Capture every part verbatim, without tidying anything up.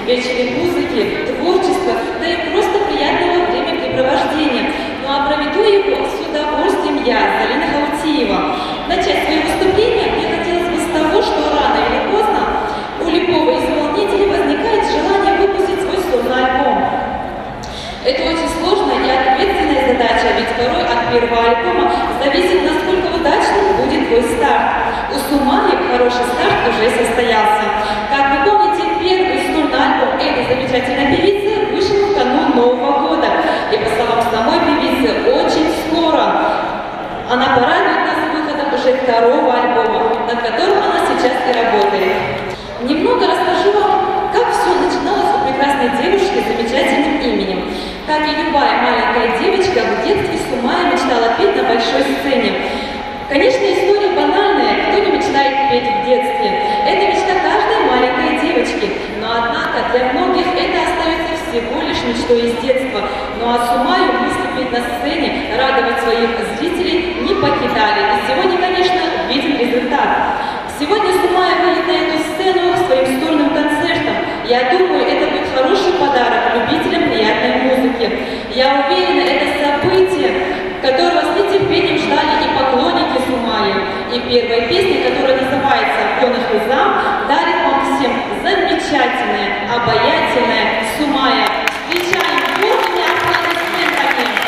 Вечный музыки, творчества, да и просто приятного времяпрепровождения. Ну а проведу его с удовольствием я, Залина Хаутиева. В начале своего выступления мне хотелось бы с того, что рано или поздно у любого исполнителя возникает желание выпустить свой сольный альбом. Это очень сложная и ответственная задача, ведь порой от первого альбома зависит, насколько удачным будет твой старт. У Сумаи хороший старт уже состоялся. Как вы помните, первый сольный альбом этой замечательной певицы вышел в канун Нового года. И по словам самой певицы, очень скоро она порадует нас выходом уже второго альбома, над которым она сейчас и работает. Немного расскажу вам, как все начиналось у прекрасной девушки с замечательным именем. Как и любая маленькая девочка, в детстве Сумая мечтала петь на большой сцене. Конечно, история банальная, кто не мечтает петь в детстве. Это мечта каждой маленькой девочки. Но однако для многих это остается всего лишь мечтой из детства. Ну а Сумаю мысли петь на сцене, радовать своих зрителей не покидали. И сегодня, конечно, видим результат. Сегодня Сумая выйдет на эту сцену своим сольным концертом. Я думаю, это будет хороший подарок любителям приятной музыки. Я уверена, это событие, которого с нетерпением ждали и поклонники Сумаи. И первая песня, которая называется «Конах изам», дарит вам всем замечательное, обаятельное Сумая. Встречаем бурными аплодисментами.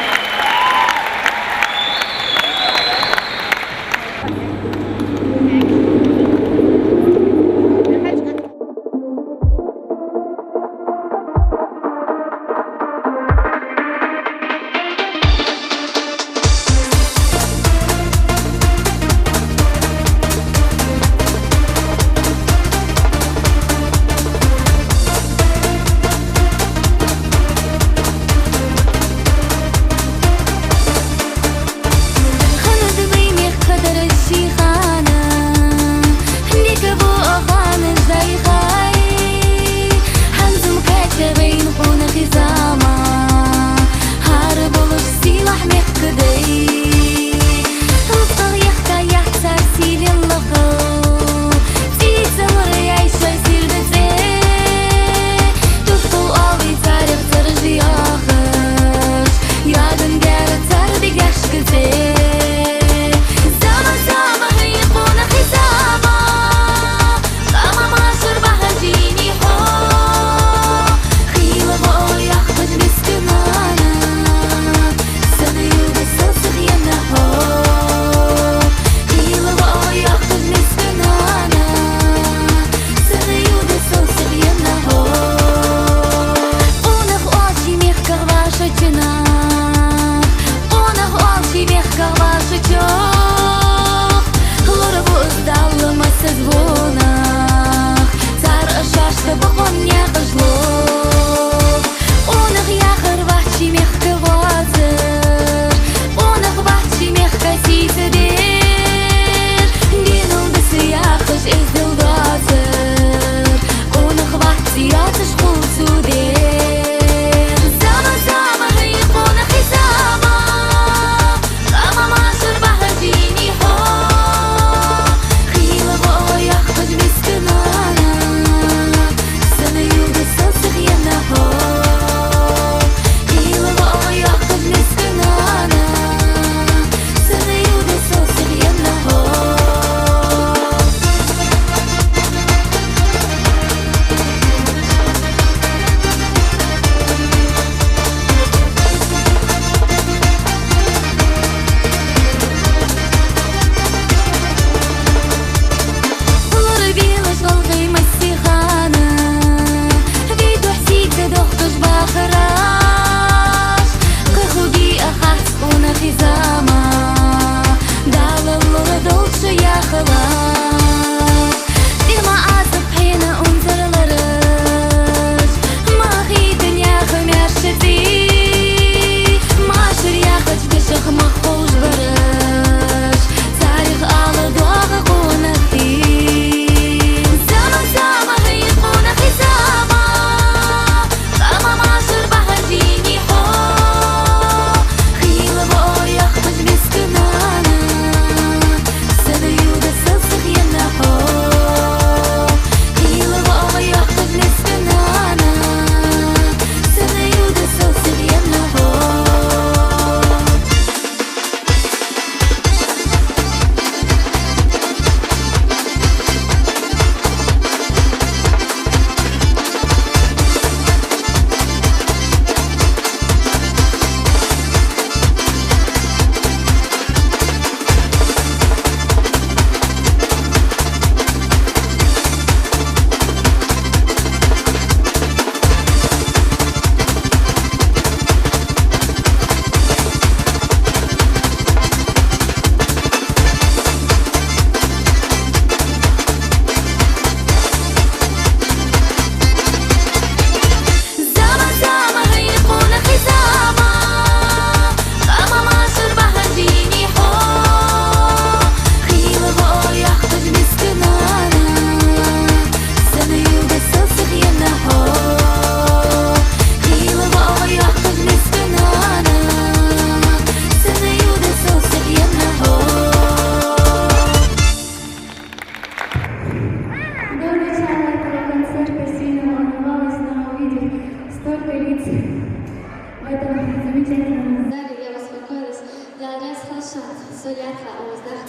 Столько лиц в этом замечательном зале, я вас покорюсь. Лалас Халшат, Солиатха Оздах.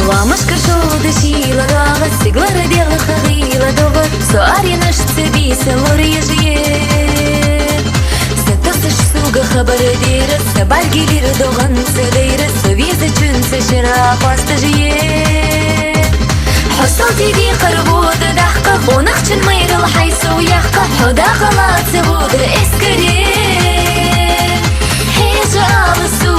Ламашкар шоуда шийла доагӀа, сиглара делха гӀийла доагӀа, со аренаш ца бийса лорьяжъе. Са тосаш суга хабар дера, са бӀаргилира догӀан ца дайра, со везачунца шера къоастажъе. Хьо салтиди харвода дахка, гӀонахчун майрал хьай сов яхка, хьо дахала ца вода эскаре. ХӀежа ала со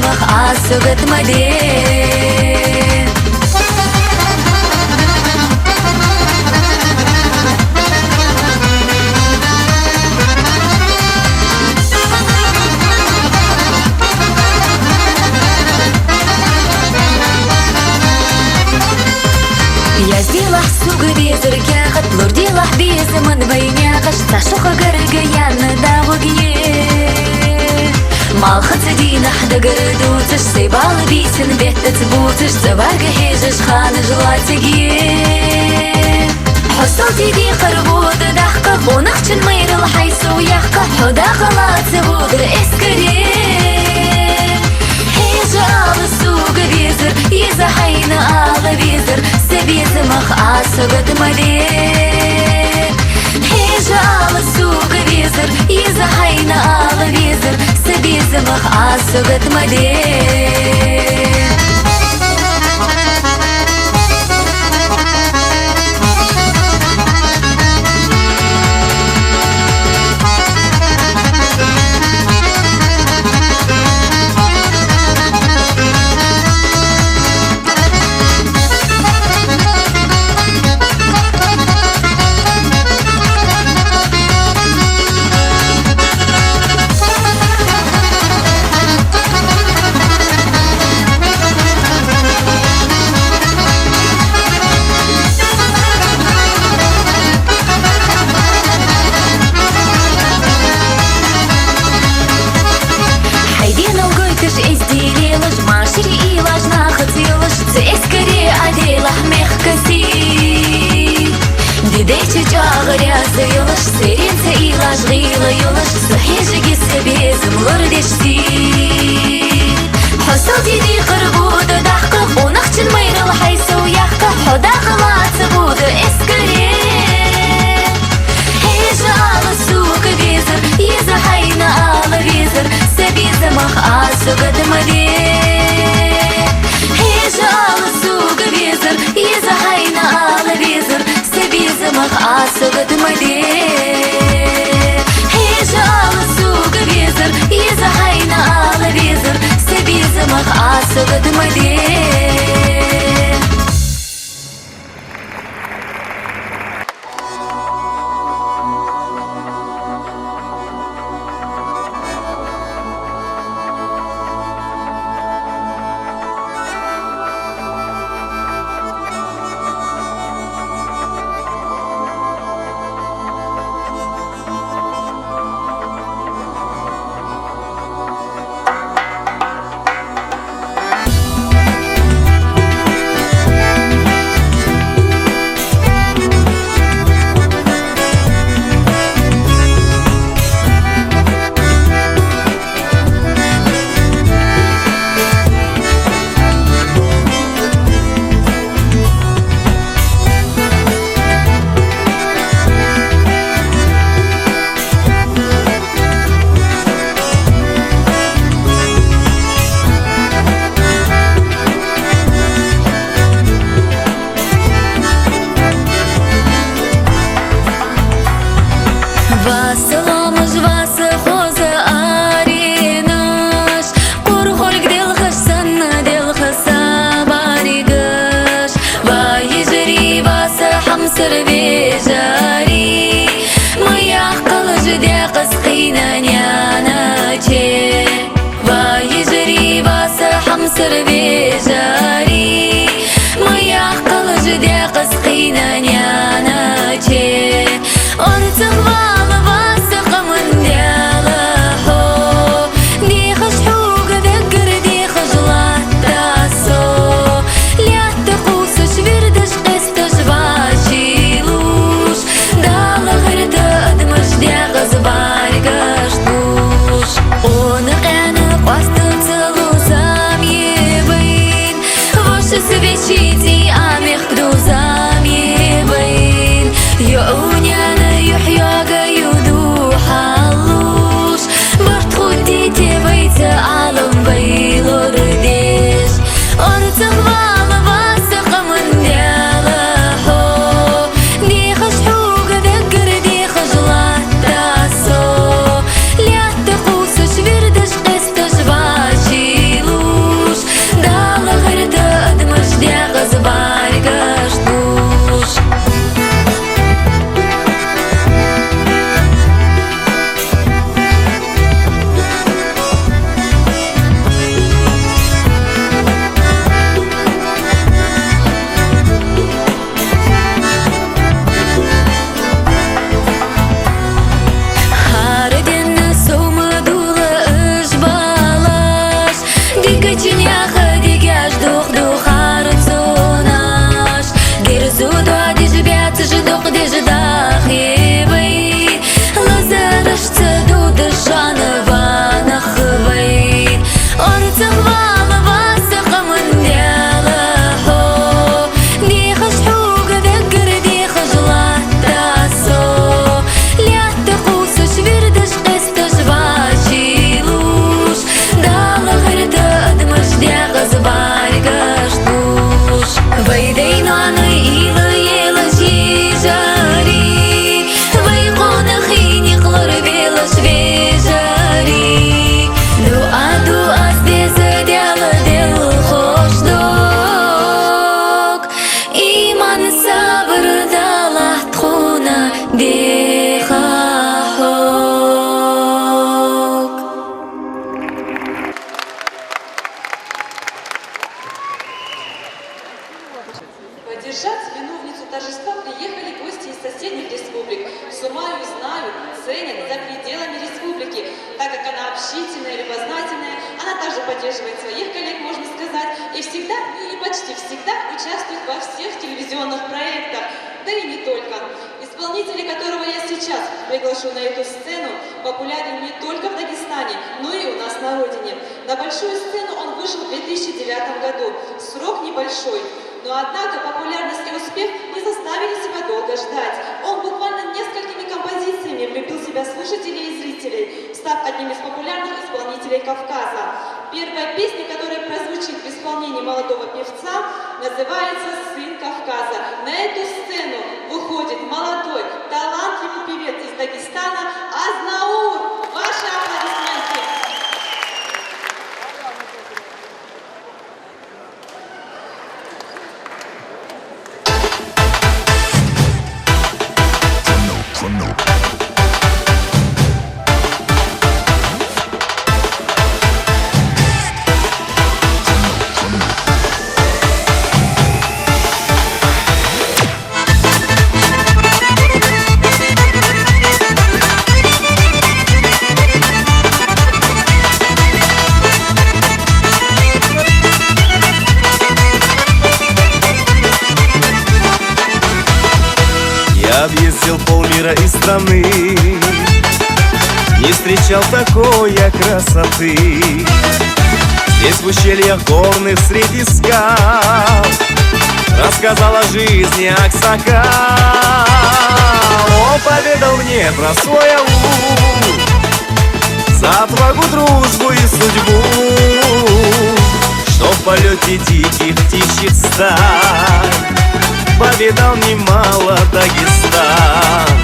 Мах ас согот мадэ. Яздилахь суг безэр кяхат, лурдилахь безэ ман байнякаш, цашуха гарга янна дагугье. Малхаца дийнахь дагар дууцаш, сай бала бийсэн беттац бууцаш, цаварга хьежаш хана жлатиге. Хьо салтиди харгуда дахка, гунахчин майрал хьайсу яхка, хьо дахалаца гуда эскаре. Хьежа ала суг безэр, иза хьайна ала безэр, сэ безэ мах ас согот мадэ. Хьежа ала суг безэр, иза хьайна ала безэр, сэ безэ мах ас согот мадэ. Хьайдинал гойташ эздилелаш, машри илаш нахацелаш, цэ эскаре аделахь мехкаси. Дидече чагъря зайлаш, серенце илаш гъила йолаш, сухьежиги сэ безым лордешти. Хьо салтиди харгуда дахка, гунахчин майрал хьайсу яхка, хьо дахалаца гуда эскаре. Хьежа ала суг безэр, иза хьайна ала безэр, сэ безэ мах ас согот мадэ. Хьежа ала суг безэр, иза хьайна ала безэр, сэ безэ мах ас согот мадэ. Хьежа ала суг безэр, иза хьайна ала безэр, сэ безэ мах ас согот мадэ. Поддержать виновницу торжества приехали гости из соседних республик. Сумаю знают, ценят за пределами республики, так как она общительная, любознательная. Она также поддерживает своих коллег, можно сказать, и всегда, ну или почти всегда участвует во всех телевизионных проектах, да и не только. Исполнитель, которого я сейчас приглашу на эту сцену, популярен не только в Дагестане, но и у нас на родине. На большую сцену он вышел в две тысячи девятом году. Срок небольшой, но однако популярность и успех не заставили себя долго ждать. Он буквально несколькими композициями влюбил в себя слушателей и зрителей, став одним из популярных исполнителей Кавказа. Первая песня, которая прозвучит в исполнении молодого певца, называется «Сын Кавказа». На эту сцену выходит молодой, талантливый певец из Дагестана Азнаур. Ваши аплодисменты. Я объездил полмира и страны, не встречал такой я красоты. Здесь в ущельях горных среди скал рассказал о жизни Аксакал. Он поведал мне про свой аул, за отвагу, дружбу и судьбу, что в полете диких птичьих стаи повидал немало Дагестан.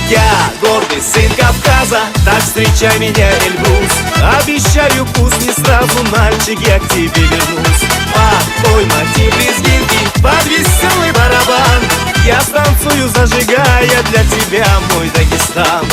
Я гордый сын Кавказа, так встречай меня, Эльбрус. Обещаю, пусть не сразу, Нальчик, я к тебе вернусь. Под твой мотив лезгинки, под веселый барабан я станцую, зажигая для тебя мой Дагестан.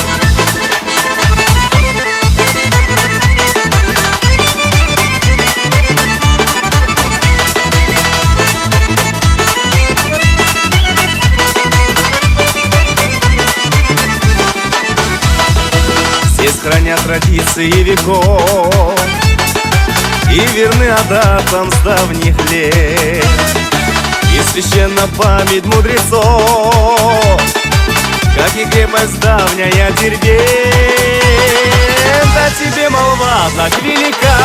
Здесь хранят традиции веков и верны адатам с давних лет. И священна память мудрецов, как и крепость давняя Дербент. О тебе молва так велика,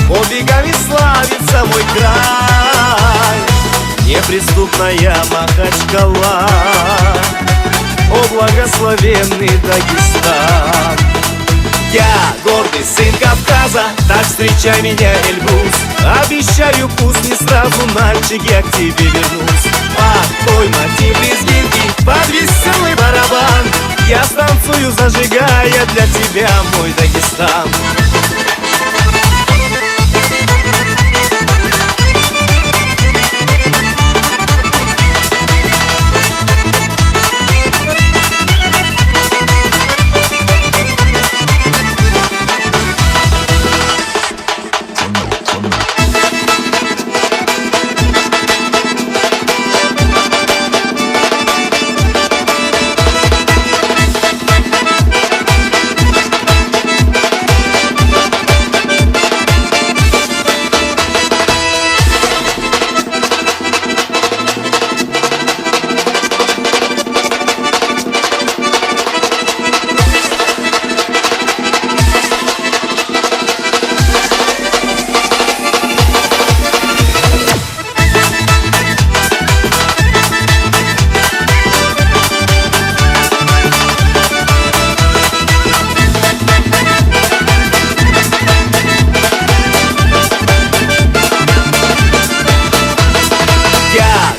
подвигами славится мой край. Неприступная Махачкала, о благословенный Дагестан. Я гордый сын Кавказа, так встречай меня, Эльбрус. Обещаю, пусть не сразу, Нальчик, я к тебе вернусь. Под твой мотив лезгинки, под веселый барабан я станцую, зажигая для тебя мой Дагестан.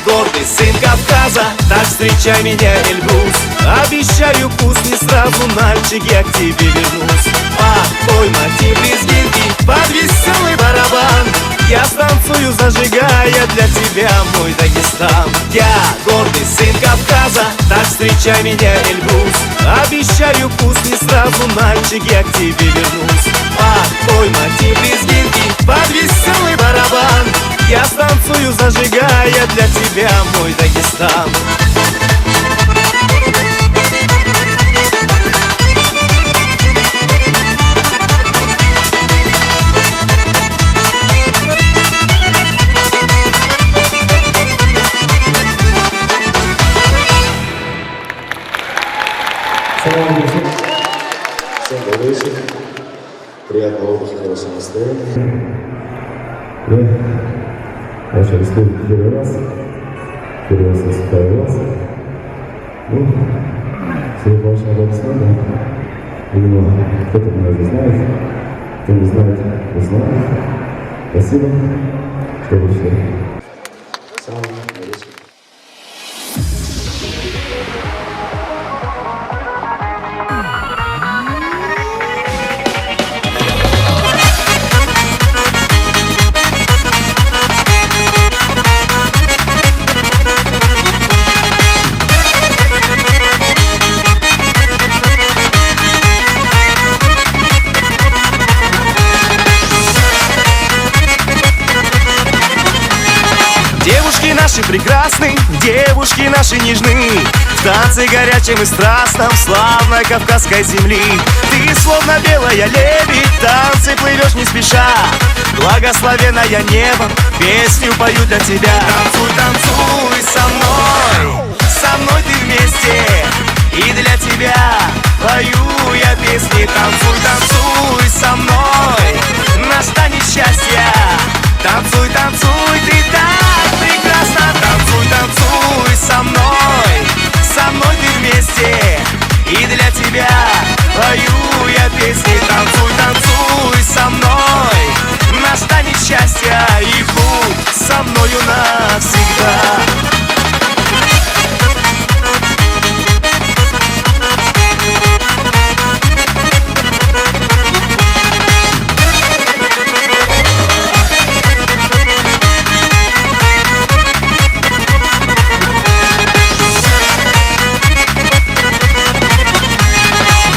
Гордый сын Кавказа, так встречай меня, Эльбрус. Обещаю, пусть не сразу, Нальчик, я к тебе вернусь. Под твой мотив лезгинки, под веселый барабан я станцую, зажигая для тебя мой Дагестан. Я гордый сын Кавказа, так встречай меня, Эльбрус. Обещаю, пусть не сразу, Нальчик, я к тебе вернусь. Под твой мотив лезгинки, под веселый барабан я станцую, зажигая Я для тебя, мой Дагестан. Салам алейкум. Всем добрый вечер. Приятного отдыха, хорошего настроения. Я в вашей республике первый раз. Первый раз выступаю у вас. Ну, всего большого аплодисмента. Видимо, кто-то меня уже знает. Кто не знает, узнает. Спасибо, что пришли. Салам алейкум. Девушки наши прекрасны, девушки наши нежны. В танце горячем и страстном славной кавказской земли. Ты словно белая лебедь, в танце плывешь не спеша. Благословенная небом, песню пою для тебя. Танцуй, танцуй со мной, со мной ты вместе. И для тебя пою я песни. Танцуй, танцуй со мной, настанет счастье. Танцуй, танцуй, ты так прекрасна. Танцуй, танцуй со мной, со мной ты вместе. И для тебя пою я песни. Танцуй, танцуй со мной, настанет счастье. И будь со мною навсегда.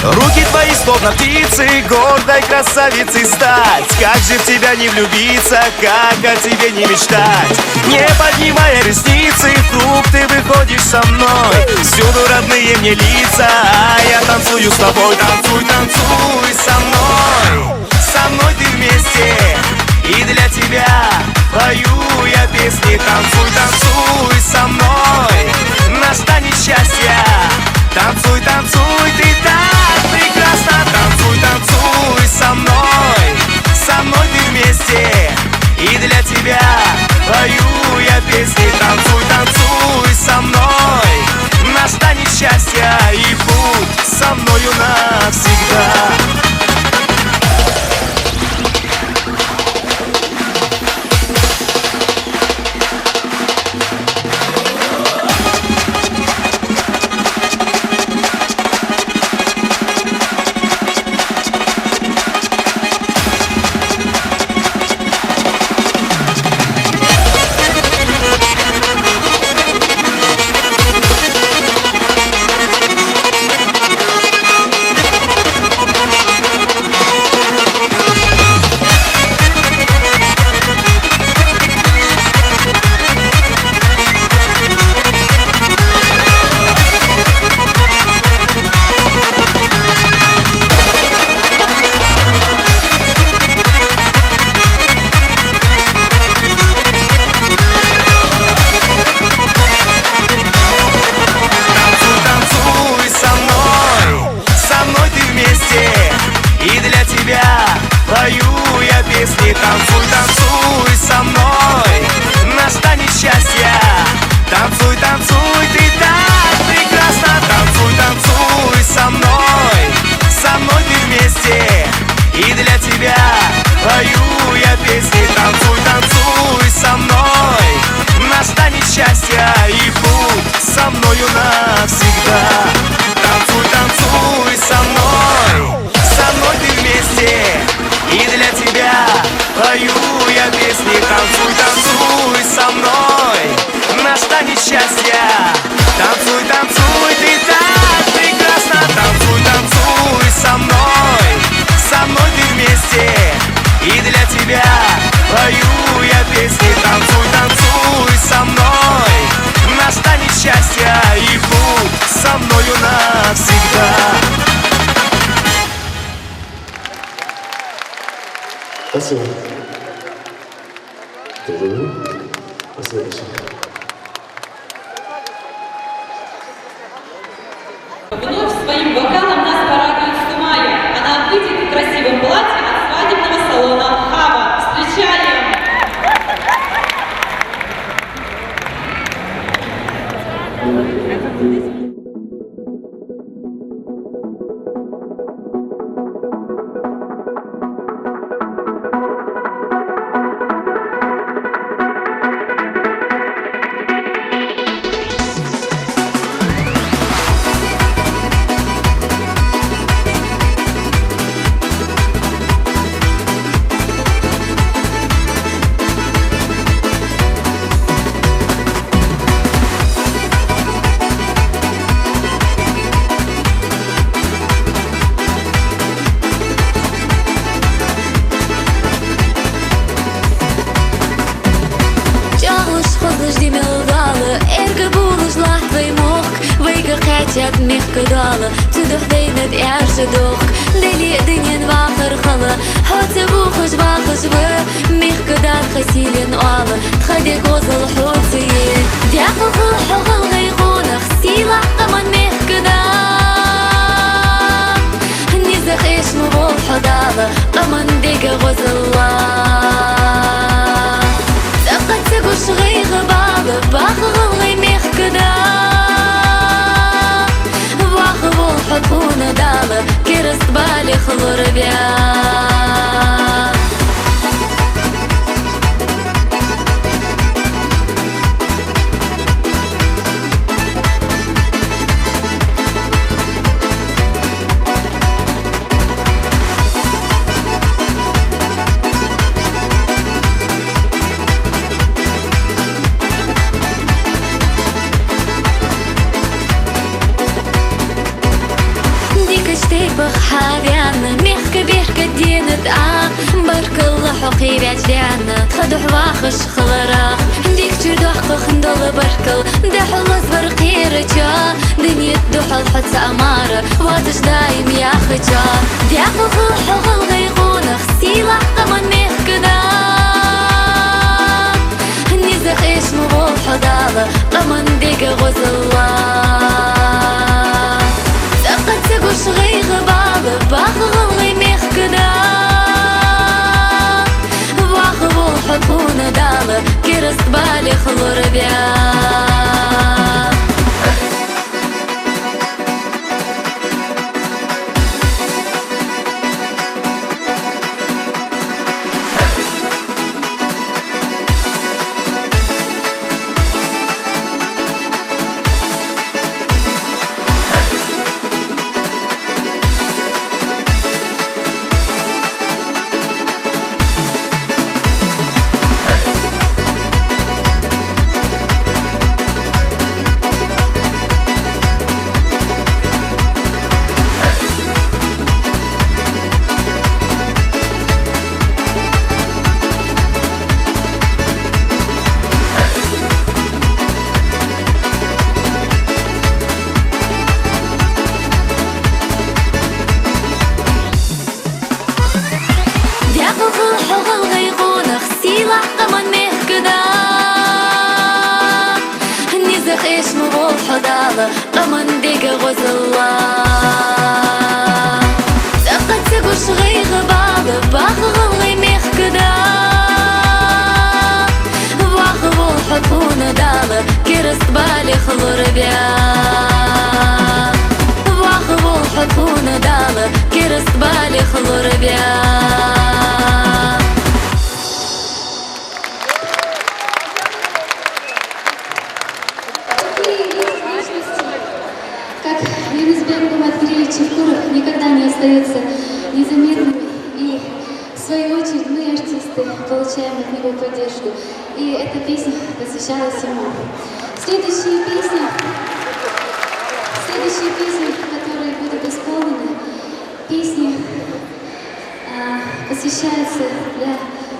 Руки твои словно птицы, гордой красавицы стать. Как же в тебя не влюбиться, как о тебе не мечтать? Не поднимая ресницы, вдруг ты выходишь со мной. Всюду родные мне лица, а я танцую с тобой. Танцуй, танцуй со мной, со мной ты вместе. И для тебя пою я песни. Танцуй, танцуй со мной, настанет счастье. Танцуй, танцуй, ты так прекрасна. Танцуй, танцуй со мной, со мной ты вместе. И для тебя пою я песни. Танцуй, танцуй со мной, настанет счастье. И будь со мною навсегда. Танцуй, танцуй со мной, со мной ты вместе. И для тебя пою я песни. Танцуй, танцуй со мной, настанет счастье. Танцуй, танцуй, ты так прекрасна. Танцуй, танцуй со мной, со мной ты вместе. И для тебя пою я песни. Танцуй, танцуй со мной, настанет счастье. И будь со мною навсегда. Танцуй, танцуй со мной, со мной ты вместе. И для тебя пою я песни. Танцуй, танцуй со мной, настанет счастье. Танцуй, танцуй, ты так прекрасна. Танцуй, танцуй со мной, со мной ты вместе. И для тебя пою я песни. Танцуй, танцуй со мной. Спасибо. Спасибо большое. Вновь своим вокалом нас порадует Сумая. Она выйдет в красивом платье от свадебного салона «Хава». Встречаем! ЧӀоагӀлуш, хозлуш ди мел дола, эрга болаш латт вай мохк, вайга кхаьчад мехка дола, цудухьа дайнад аьржа дохк. Дале а дунен вахар хала, хьоца бохаш вахаш ва, мехка дарха сийлен оала, тха дег гӀозал хьоца я. Декъал хила хьо, гӀалгӀай къонах, сийлахь къаман мехка да. Низах эш ма вола хьо, Дала, къаман дега гӀозалла. ЦӀаккха ца гуш гӀайгӀа, бала баха гӀалгӀай мехка да. Ваха вола хьо тхона, Дала, кераста балех лораваь. Дикача тайпах хьаваьнна, мехка беркат денад Ӏа, баркал хьо кхеваьча даьна, тха духьа вахаш хиларах. Дикачура доккхагӀа дола баркал да хьо лазавар кхерача, дунен духьал хьо цаӀ мара воацаш даим яхача. Декъал хила хьо, гӀалгӀай къонах, сийлахь къаман мехка да. Низах эш ма вола хьо, Дала, къаман дега гӀозалла. ЦӀаккха ца гуш гӀайгӀа, бала баха гӀалгӀай мехка да. Ваха вола хьо тхона, Дала, кераста балех лораваь. Декъал хила хьо, гӀалгӀай къонах, сийлахь къаман мехка да. Низах эш ма вола хьо, Дала, къаман дега гӀозалла. ЦӀаккха ца гуш гӀайгӀа, бала баха гӀалгӀай мехка да. Ваха вола хьо тхона, Дала, кераста балех лораваь. Ваха вола хьо тхона, Дала, кераста балех лораваь. Как Юнус-Бек Уматгиреевич Евкуров никогда не остаются незаметными. И в свою очередь мы, артисты, получаем от него поддержку. И эта песня посвящалась ему. Следующие песни, следующие песни, которые будут исполнены, песни, а, посвящаются для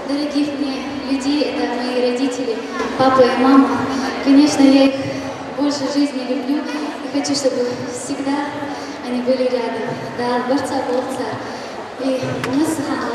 дорогих мне людей. Это мои родители, папа и мама. Конечно, я их больше жизни люблю и хочу, чтобы всегда они были рядом. Да, барца болзар. И у нас саха.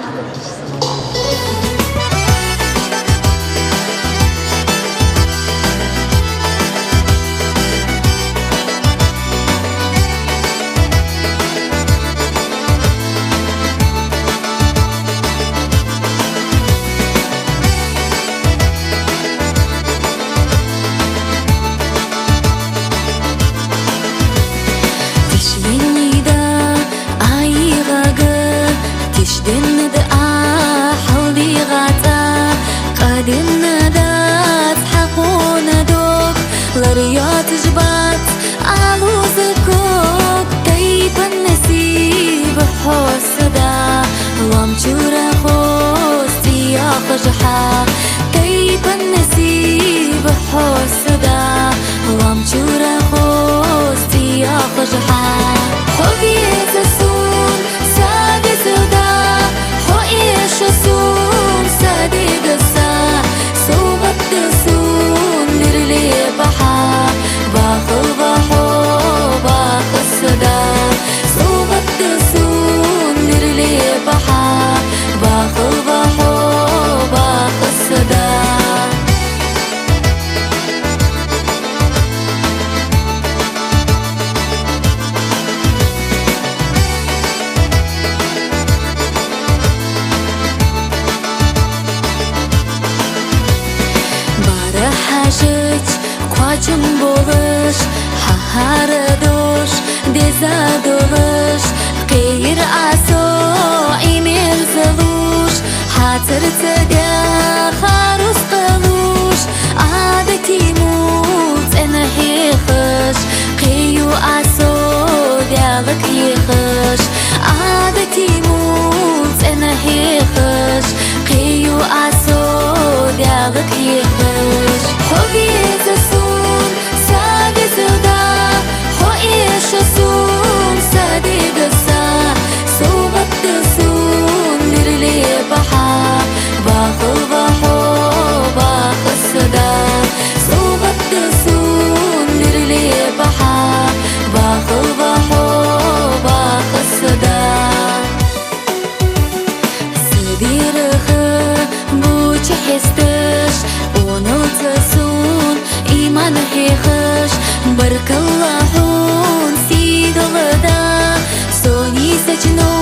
Хьо сада, Ламчура хости яхжа хьа, тайпан насиб хьо сада, Ламчура хости яхжа хьа. Хьо веза сун, са веза да, хьо эша сун, са дегаса, сугъатта сун, мирле баха, бахал ва хьо, бахасада. Сугъатта сун мирле баха, бахал ва хьо, бахасада. Бара хьажач, квачам болаш, хьахара дош, деза долаш, къейр асо имел залуш, хьацар цада харус къалуш, адати муцӀена хьехаш, къею асо дялак хьехаш, адати муцӀена хьехаш, къею асо дялак хьехаш. Хьо веза сун, са веза да, хьо эша сун, са дегаса, сугъатта сун мирле баха, бахал ва хьо, бахасада. Сугъатта сун мирле баха, бахал ва хьо, бахасада. Сабирха буча хьесташ, оналца сун иман хьехаш, баркалла хьун сигалада, сони сачну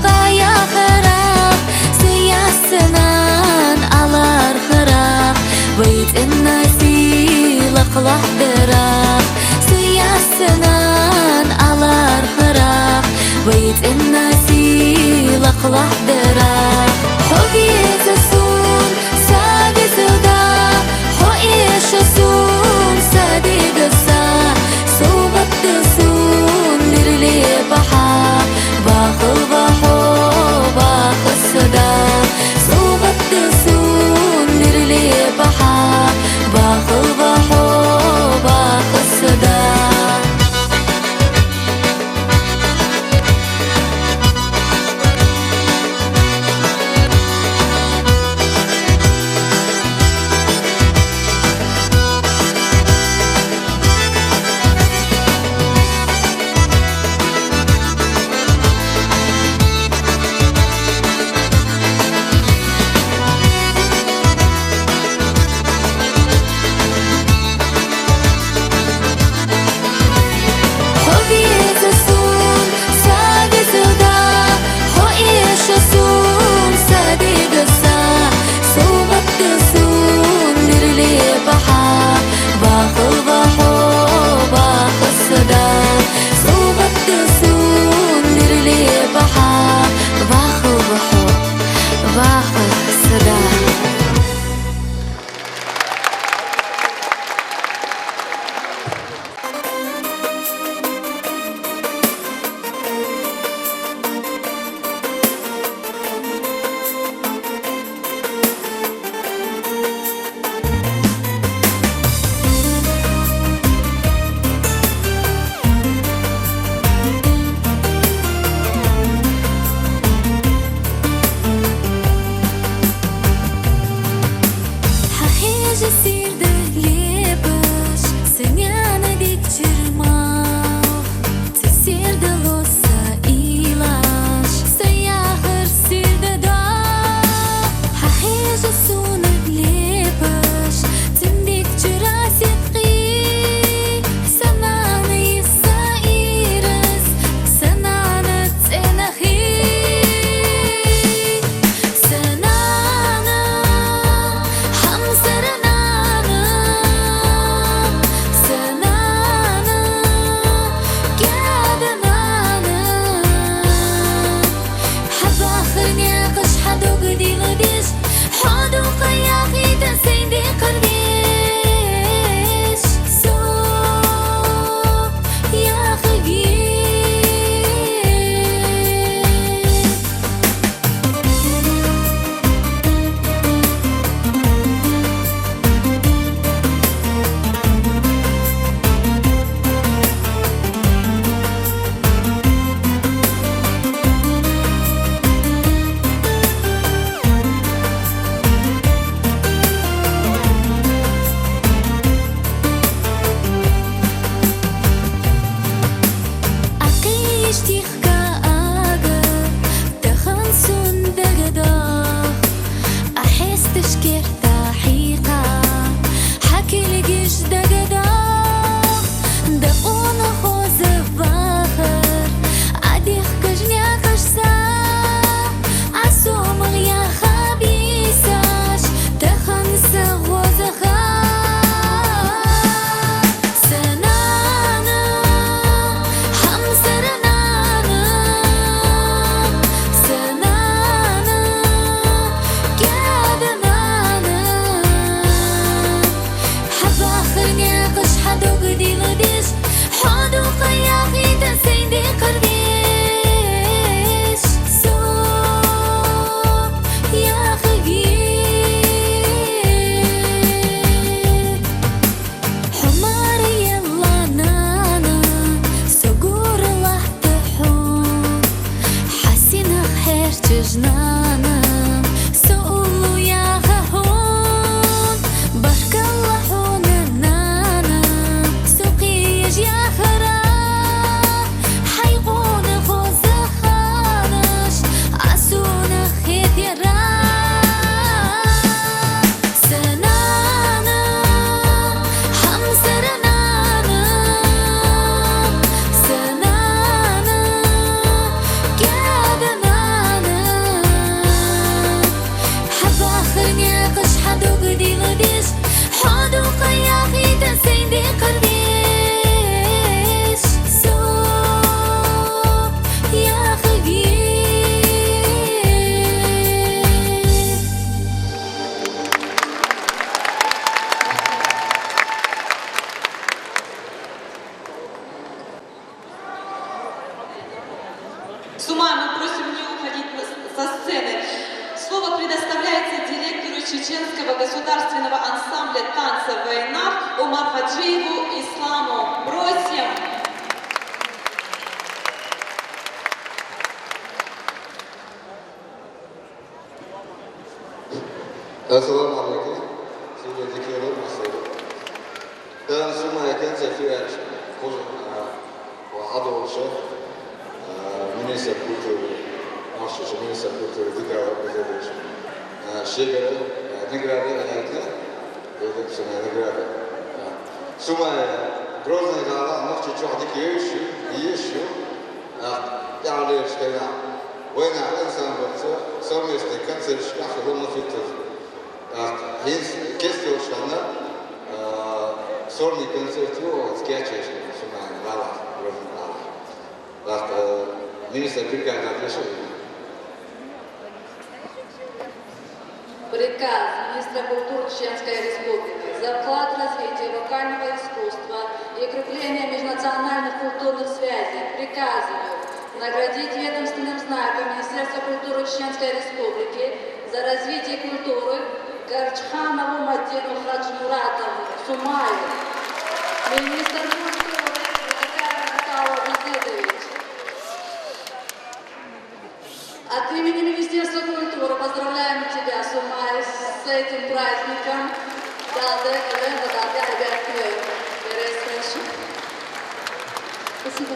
къая харах, сиясанан алар харах, вайтӀна сила хълагьдарах, сиясанан алар харах, вайтӀна сила хълагьдарах. Хьо веза сун, са веза да, хьо эша сун, са дегаса, сугъатта сун мирле баха, бахал ва хьо, бахасада. Сугъатта сун мирле баха, бахал ва хьо, бахасада. Дугдила деш, хьо дукха яхийтан сенди къарвеш. Со яхиге. Сумая, мы просим не уходить на с-, со сцены. Слово предоставляется директору Чеченского государственного ансамбля танца «Вайнах» Умархаджиеву Исламу. Просим. Ассаламу алейкум. Сийле дикелер, масалар. Тан Сумая концерт фиач, кожа, а, ва адолча, а, министр культуры, наш министр культуры Дикала Кузевич. А, шегара, а, награда, а, это, это самая награда. А, Сумая, Грозный гала, наш чуть-чуть дикеющий, ещё, а, я лишь когда, война, ансамбль, со-, совместный концерт, шкаф, ломафитов. Ахт, гьинц кестелчхьана, а, сольный концерт ю, скетчеш, Сумая, гала, Грозный гала. Ахт, а, министр бригада деши. Приказ министра культуры Чеченской Республики за вклад в развитие вокального искусства и укрепление межнациональных культурных связей. Приказываю наградить ведомственным знаком Министерства культуры Чеченской Республики за развитие культуры Гарчханову Мадину Хаджмуратовну Сумаю, министр культуры Дикала Михаил Абдулзитович. От имени Министерства культуры поздравляем тебя, Сумай, с этим праздником. Далда, Элен, Далда, ребят, привет. Спасибо.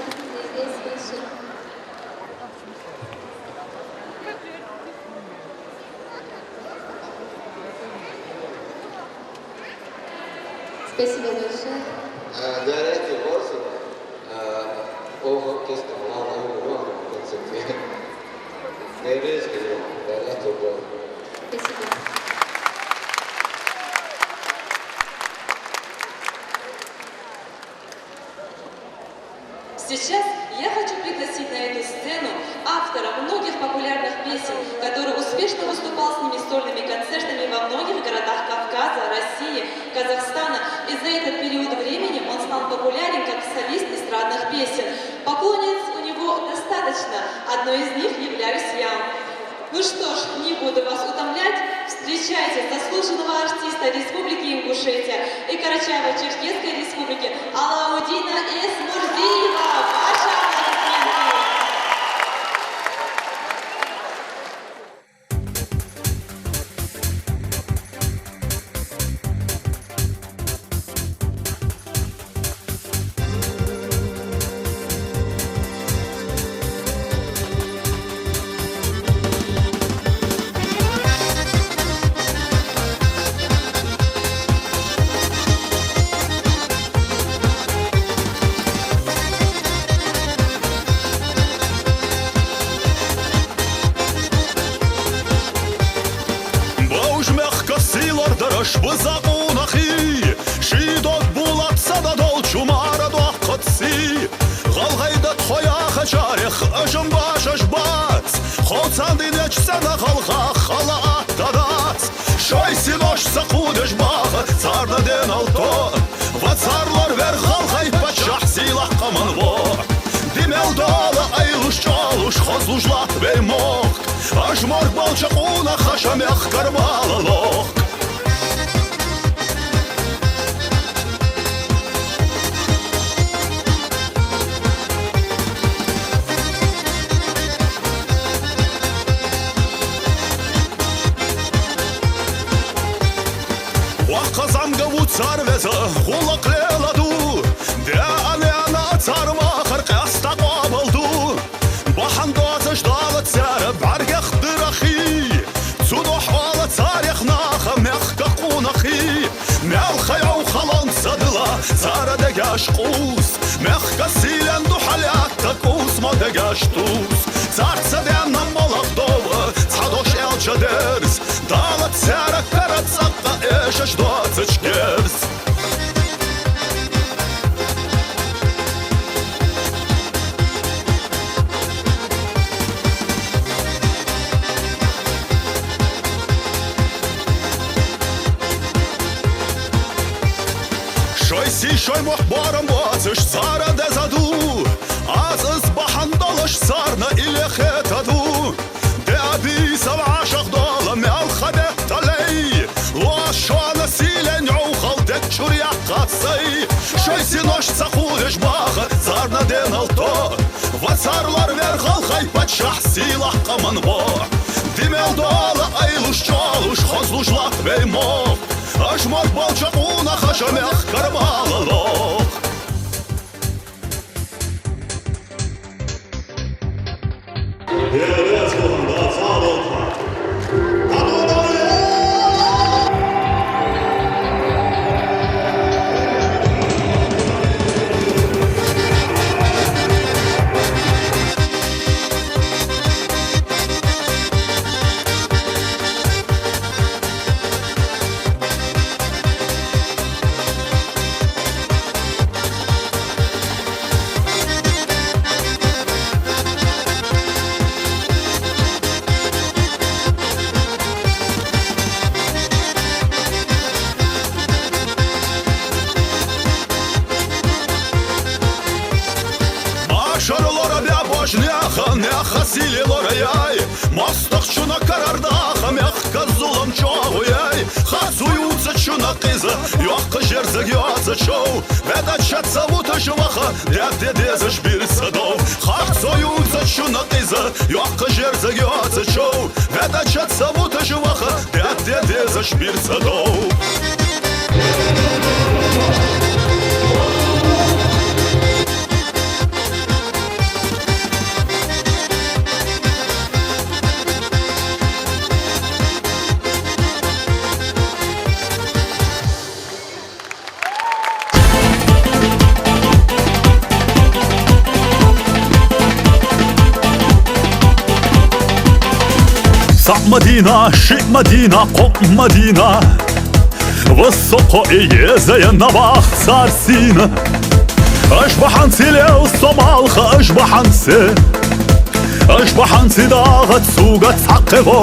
Спасибо большое. А, дарайте босу. А, ого, кеста, ладно, ладно, концерт. Дарайте, дарайте босу. Спасибо. Сейчас я хочу пригласить на эту сцену автора многих популярных песен, который успешно выступал с ними сольными концертами во многих городах Кавказа, России, Казахстана. И за этот период времени он стал популярен как солист эстрадных песен. Поклонниц у него достаточно, одной из них являюсь я. Ну что ж, не буду вас утомлять. Встречайте заслуженного артиста Республики Ингушетия и Карачаево-Черкесской Республики Алаудина Эсмурзиева. Ваши аплодисменты. Божа мехка сийлар дараш биза къонахий, ший дог булат сада долчу мара дохкъаций. Гъалгъай дад хъоя хачарех ажам башаш бац, хоцан динеч сана гъалгъа хала атта дац. Шой синош са къудеш баха царна денал то, ва царлар вер гъалгъай паччахь сийлахъ къаман во. Димел дола айлуш чӀалуш хозлуш латт вей мохк. Аж морг болча къуна хаша мехкар бала лохк. Вахъа замга ву цар веза, гъулакъ леладу. Де анена цар вахар къаста къобалду. Бахьан доацаш дала цара бӀаргех дирахий. Цудухь оала царех наха мехка къунахий. Мел хайов халон ца дила цара дегаш къуз. Мехка сийлен духьалятта кӀус ма дегаш туз. Царца денна молах дова цхьа дош элча дерз. Дала цара кара цӀаккъа Ци шой мохк барам боацаш цар дезаду, аз из бахьан долаш царна иле хетаду. Де а бийсав ашах дола мел хабе талей, луаз шоана силен нюхал де чурья касай. Шой синош ца хулеш баха царна денал то, ва цар лар вер халхай пачах силах каман во. Димел дола айлуш чалуш хозлуш лак вей мох. Аш мар балча куна хаша мех кармалалох. Ашар лора бя баш няха, няха силе лора яй. Мастах чуна карардаха мех казулам чогу яй. Хацу юца чуна киза, йохка жерзаг йоца чов. Веда чаца вута жваха, дядя дезаш бирца дов. Хацу юца чуна киза, йохка жерзаг йоца чов. Веда чаца вута жваха, дядя дезаш бирца дов. Саъ Мадина, шиъ Мадина, къокъ Мадина. Высоко и езая на вах царсина. Аш бахьан цилел сомалха, аш бахьан се. Аш бахьан цидагъа цуга цакъево.